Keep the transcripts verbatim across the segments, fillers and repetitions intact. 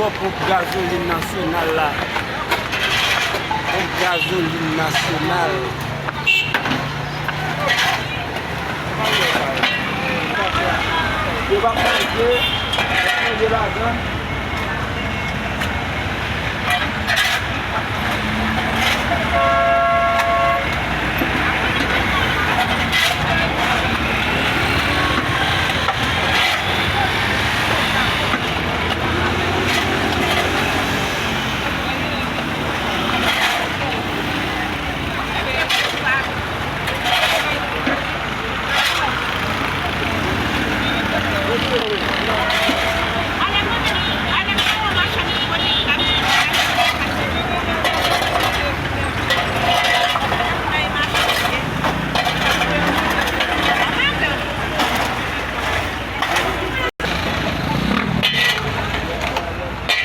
Ponp gazolin nasyonal la. Ponp gazolin nasyonal. Yo pa manje, yo manje ladan.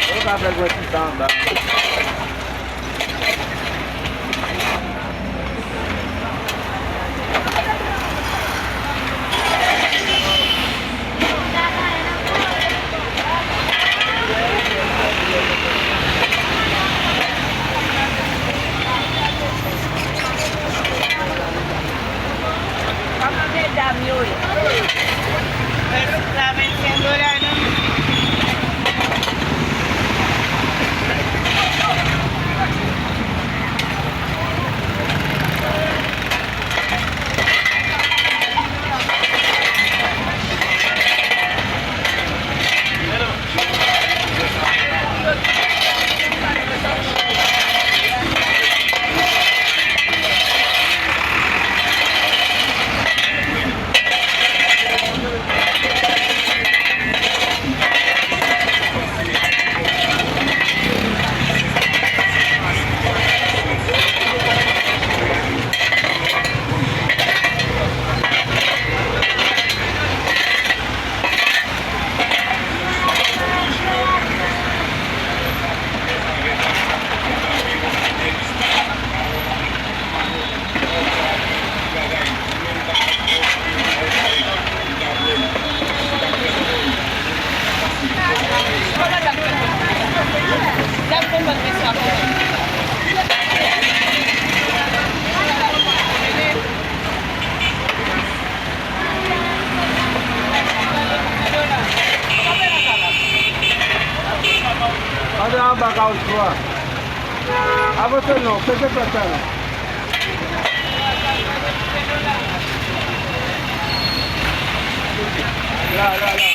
Yo ka fè gwo ti sa anba. Kòman medam yo ye? Fè ti la vennsenk dola non. Antre anba kawouchou a. Avanse non, peze plat la non. La, la, la.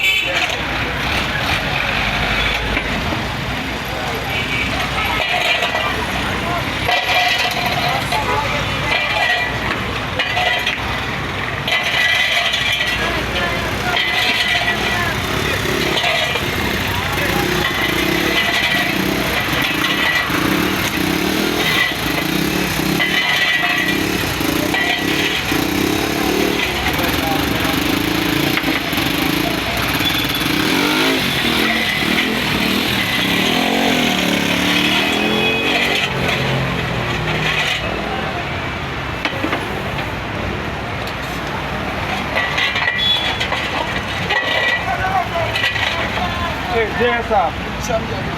Hey, J S A.